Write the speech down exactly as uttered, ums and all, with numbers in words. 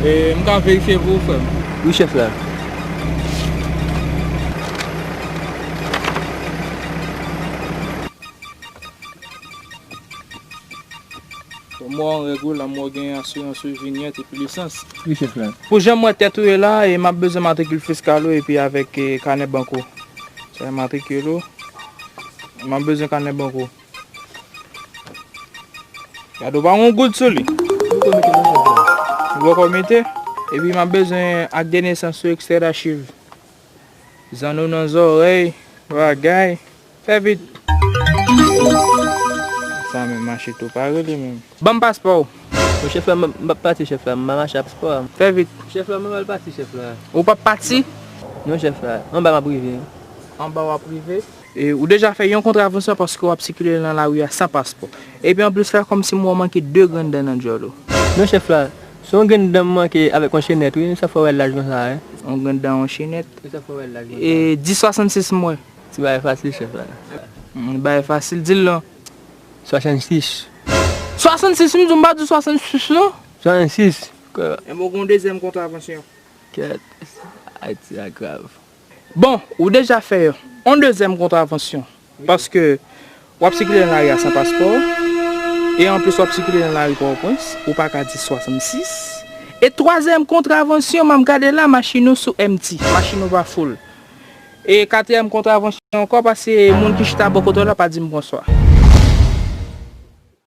E, m ka verifye pou ou, frè m? Wi, chèf la. Mò an règ ou, la mò gen asirans ou, vinyèt epi lisans. Wi, chèf la. Pou jan m wè tèt ou ye la, e m ap bezwen matrikil fiskal ou epi avèk, e, kanè bank ou. Sa e matrikil ou. M ap bezwen kanè bank ou. Gade, ou pa gon goud sou li. Ou poko mete non, chèf la. Ou poko mete? Epi m ap bezwen ak de nesans ou, ekstrè dachiv. Zanno nan zòrèy, bagay. Fè vit. Sa menm mache tou pare li menm. Ban m paspò w. Non, chèf la, m, m p ap pati, chèf la. M pa mache ak paspò a. Fè vit. Chèf la, mwen pral pati, chèf la. Ou p ap pati? Non, chèf la. Anba m ap rive. Anba w ap rive? E, ou deja fè yon kontravansyon paske w ap sikile nan lari a san paspò. Epi anplis la, kòmsi m wè w manke de grenn dan nan djòl ou. Non, chèf la. Se yon grenn dan m manke avèk yon chenèt, wi. Sa fè w wè l laj konsa, wi. Yon grenn dan, yon chenèt. Sa fè w wè l laj konsa. E, di swasannsis m wè. Ti bagay fasil, chèf la. Hmm, bagay fasil, di l non. Swasannsis. Swasannsis, m di w m pa di w swasannsis non. Swasannsis. Enben, ou gen yon dezyèm kontravansyon. Kèt. Ayiti a grav. Bon, ou deja fè yon dezyèm kontravansyon. Paske w ap sikile nan lari a san paspò. E anplis, w ap sikile nan lari Pòtoprens. Ou pa ka di swasannsis. E twazyèm kontravansyon, m ap gade la, machin ou sou empty. Machin ou pa full. E katriyèm kontravansyon ankò, paske moun ki chita bò kote w la pa di m bonswa.